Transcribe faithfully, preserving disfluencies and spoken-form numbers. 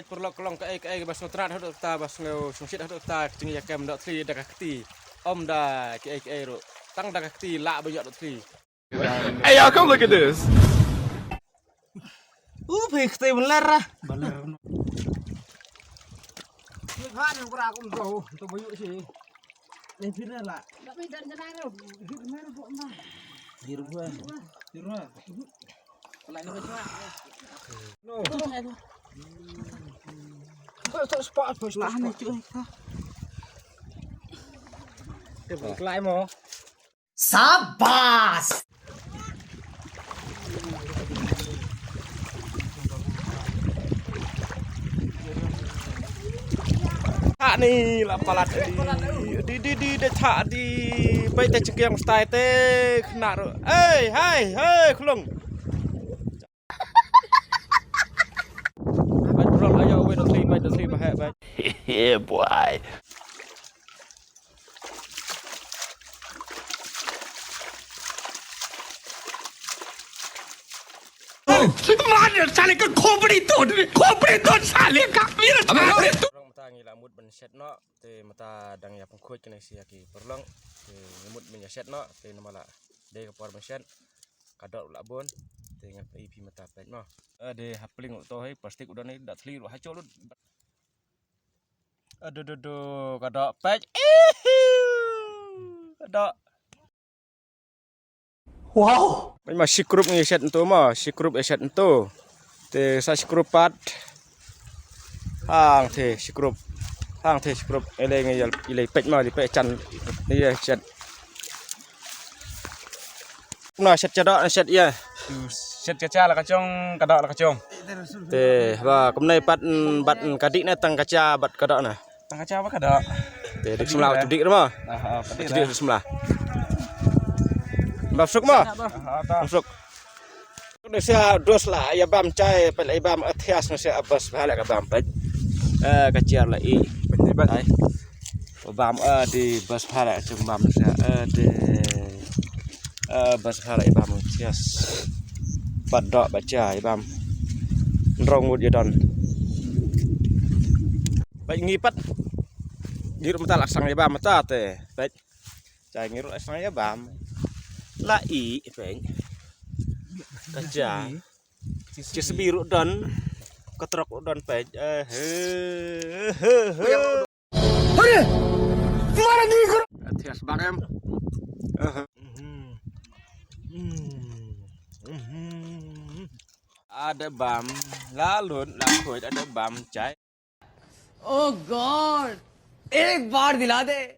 Paralok, ka long kaei kaei ba sngewtynnat haduh katta, ba sngewsngewsih haduh katta ka jingïakem dohthli da ka kti. Ym da kiei kiei ruh, tang da ka kti lah ban ïoh dohthli. Hey, y'all, come look at this. U phi kti ban ler ra. Ban ler. Ni khan nang kura kum to, to bayu si. Ni phi la. Tapi dan jana ro. Hiru gua. Hiru gua. Kalau ini gua. No. Kau tak sepak bos lah ni cuy. Kita berkelai mau. Sabas. Ha ni la palat di di di di de cha di bai te chengkiang stai te khna ro. Ei hai hai khulung. Bai drol ayo bai dot three bai dot three ba hai bai. Yeah boy. मार साले का खोपड़ी तोड़, खोपड़ी तोड़ साले का, मेरा साले। Rong mata ngi la mut ban shet noh, te mata dang ïa pynkhuid kane sia ki pyrlong, te ngi mut ban ïa shet noh, te namar la dei ka por ban shet, ka dor la bun, te ngan pynïaid phi mata peit mo. Ade hapling to hai plastik u don hai dohthli ruh ha chol. Aduh, duh, duh, ka doh peit. Ihu. Ka doh. Wow. Peit ma shi group ngi shet ntu ma, shi group ïa shet ntu. Te sa shi group pat. Hang te shi group. Hang te shi group. Ele ngi ïa, ele peit ma, ele peit chan. Ïa shet. Na shet cha doh, na shet ïa. Shet cha cha la ka chong, ka doh la ka chong. Te ba kumne pat, mm, bat, mm, ka dih ne tang ka cha bat ka doh na. Tang ka cha ba ka doh. Te dik semla tu dik ma. Ah, ah, tu dik semla. Bam suk ma. Ah, ah, ta. Bam suk. Nasi dos la ïa bam chai, pel ïa bam athias nasi abas bha la ka bam pet. Eh, ka chiar la i. Pet ni bat. Ai. Bam, eh, di bas phala chung bam sia, eh, di, eh, bas phala i bam chias. Pat dok ba cha i bam. Nrong mut i don. Bai ngi pat. Ngi ruh mata la sang i bam mata te. Bai. Cha ngi ruh la sang i bam. La i bai. Ka cha. Chi sbi ruh don. Ka trok ruh don bai. Eh, he, he, he. अरे, तुम्हारा नहीं करो। Athias bar em. Ada bam la lut la khuid, ada bam chai. Oh God, एक बार दिला दे।